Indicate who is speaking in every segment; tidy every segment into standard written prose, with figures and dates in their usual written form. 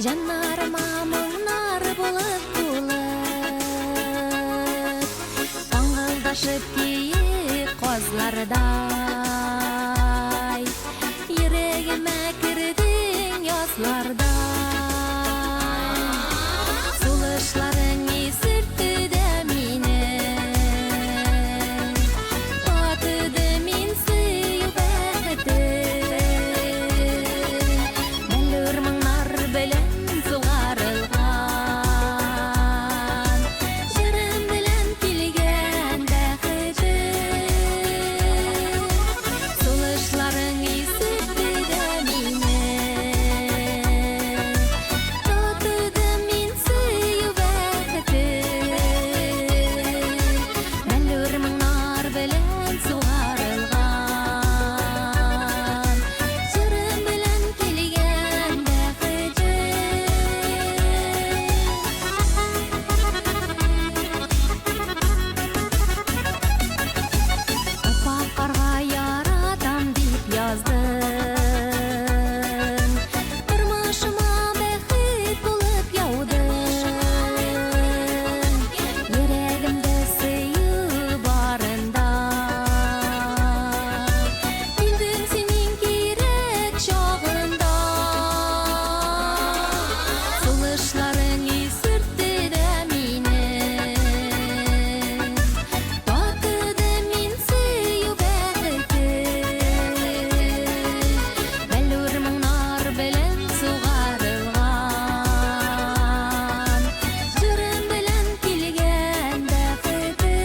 Speaker 1: Җаннарыма моңнар булып тулып, Аңгылдашып киек казлардай, Йөрәгемә кердең язлардай. Сулышларың исертте дә мине, Татыды мин сөю бәхетен. Бәллүр моңнар белән сугарылган, Җырым белән килгән бәхетем. Сулышларың исертте дә мине, Татыдым мин сөю бәхетен. Бәллүр моңнар белән сугарылган, Җырым белән килгән бәхетем. Аппак карга яратам дип яздың, Тормышыма бәхет булып яудың. Йөрәгемдә сөю барында, Килдең син иң кирәк чагында. Сулышларың исертте дә мине, Татыдым мин сөю бәхетен. Бәллүр моңнар белән сугарылган, Җырым белән килгән бәхетем.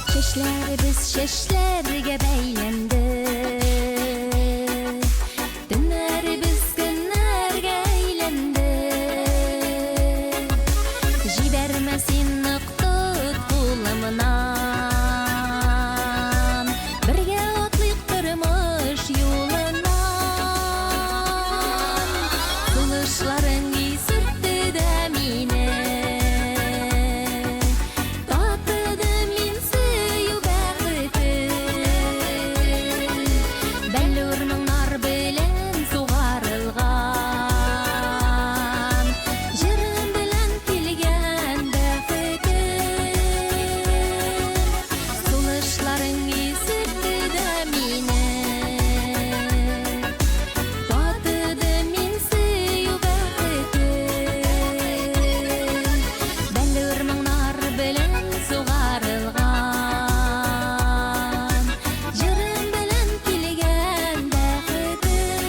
Speaker 1: Чәчләребез чәчләргә бәйләнде, Төннәребез көннәргә әйләнде. Җибәрмә син нык тот кулымнан, Бергә атлыйк тормыш юлыннан. Сулышларың исертте дә мине, Татыдым мин сөю бәхетен. Бәллүр моңнар белән сугарылган, Җырым белән килгән бәхетем. Сулышларың исертте дә мине, Татыдым мин сөю бәхетен. Бәллүр моңнар белән сугарылган, Җырым белән килгән бәхетем.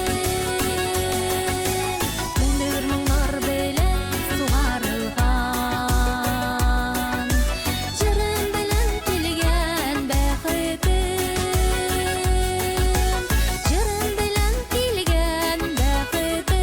Speaker 1: Бәллүр моңнар белән сугарылган, Җырым белән килгән бәхетем. Җырым белән килгән бәхетем.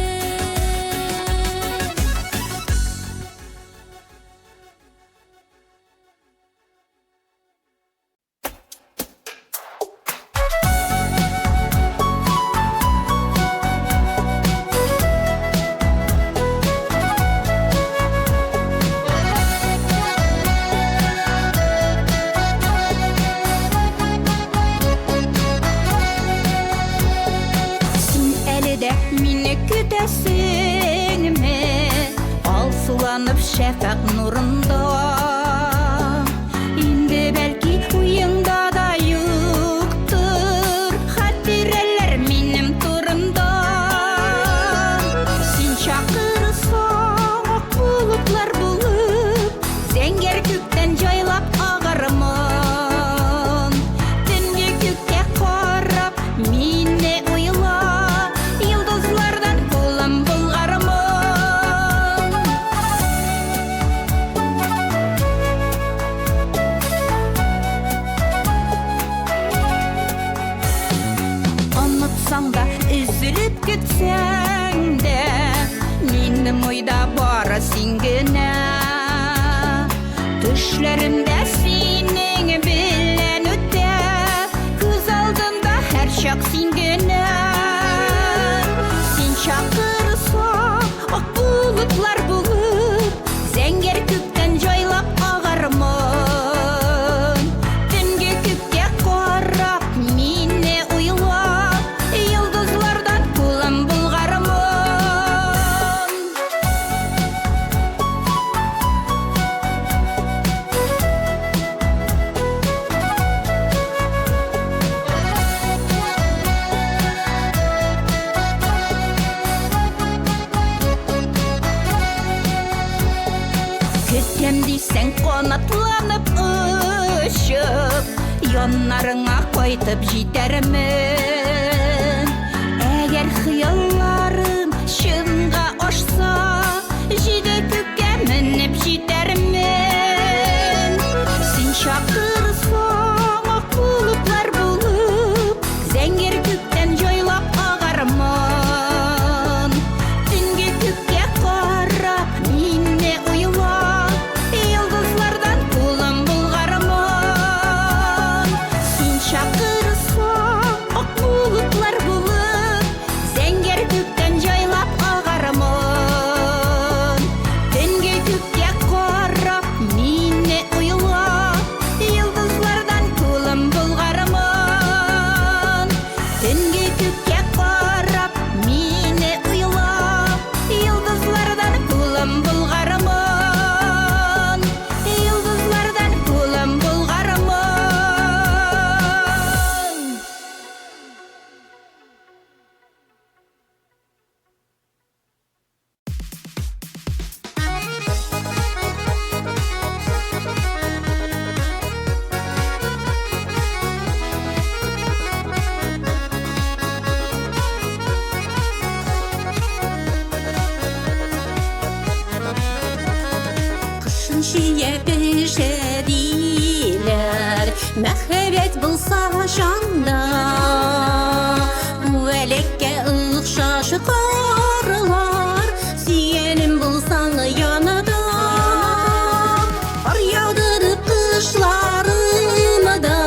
Speaker 2: Син әле дә мине көтәсеңме? Алсуланып шәфәкъ нурында. Инде бәлки уеңда да юктыр хатирәләр минем турында. Син чакырсаң, ак болытлар булып, зәңгәр күктән җайлап агармын. Төнге күккә карап, мине уйла, йолдызлардан кулым болгармын. Онытсаң да, өзелеп көтсәң дә, минем уйда бары син генә. Төшләремдә сине Синең белән үтә, күз алдымда һәрчак син генә. Син чакырсаң, ак болытлар булып, зәңгәр күктән җайлап агармын. Төнге күккә карап, мине уйлап, йолдызлардан кулым болгармын. Көтәм дисәң, канатланып очып, яннарыңа кайтып җитәрмен. Әгәр хыялларым чынга ашса, җиде күккә менеп җитәрмен. Син чакырсаң, ак болытлар булып, зәңгәр күктән җайлап агармын. Төнге күккә карап, мине уйлап, йолдызлардан кулым болгармын. Син чакырсаң, ак болытлар булып, зәңгәр күктән җайлап агармын. Төнге күккә карап, мине уйлап, йолдызлардан кулым болгармын. Төнге күккә карап, мине уйлап, йолдызлардан кулым болгармын. Йолдызлардан кулым болгармын.
Speaker 3: Кышын чия пешә диләр, мәхәббәт булса җанда. Күәлеккә охшаш карлар, сөйгәнем булсаң янында. Кар яудырып кышларымда,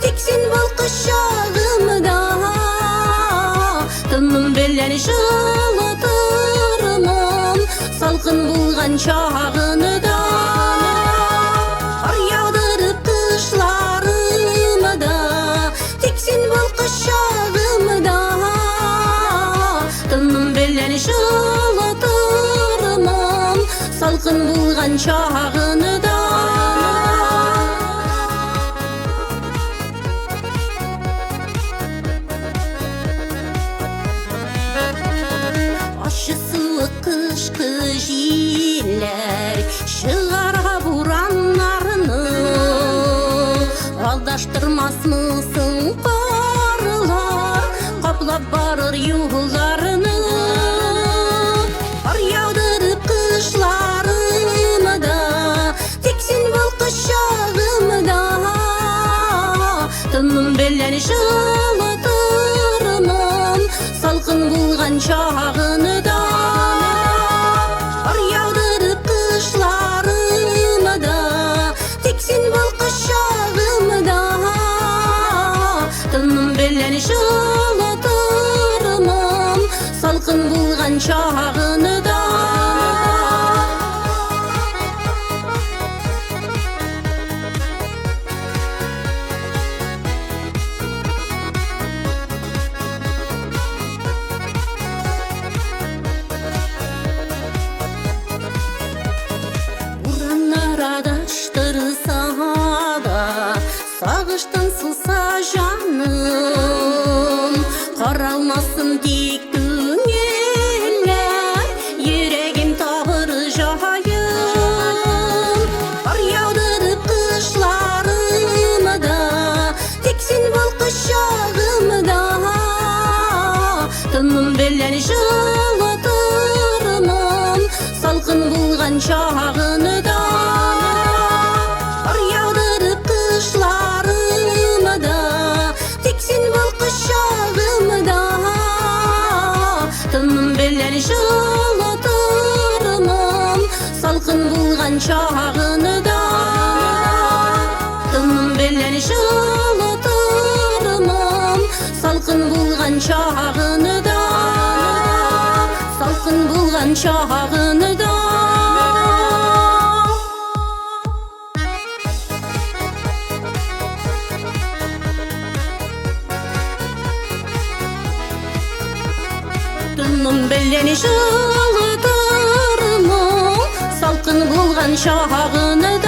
Speaker 3: тик син бул кочагымда. Тыным белән җылытырмын, салкын булган чагында. Кар яудырып кышларымда, тик син бул кочагымда. Тыным белән җылытырмын, салкын булган чагында. Ачы суык кышкы җилләр чыгара бураннарны. Алдаштырмасмы соң карлар, каплап барыр юлларны. Кар яудырып кышларымда, тик син бул кочагымда. Тыным белән җылытырмын, салкын булган чагында. Кар яудырып кышларымда, тик син бул кочагымда. Тыным белән җылытырмын, салкын булган чагында. Бураннар адаштырса да, сагыштан сулса җаным, каралмасын тик күңелләр, йөрәгем табыр җаен. Кар яудырып кышларымда, тик син бул кочагымда. Тыным белән җылытырмын, салкын булган чагында. Кар яудырып кышларымда, тик син бул кочагымда. Тыным белән җылытырмын, салкын булган чагында. Тыным чагында, салкын булган чагында. Тыным белән җылытырмын, салкын булган чагында.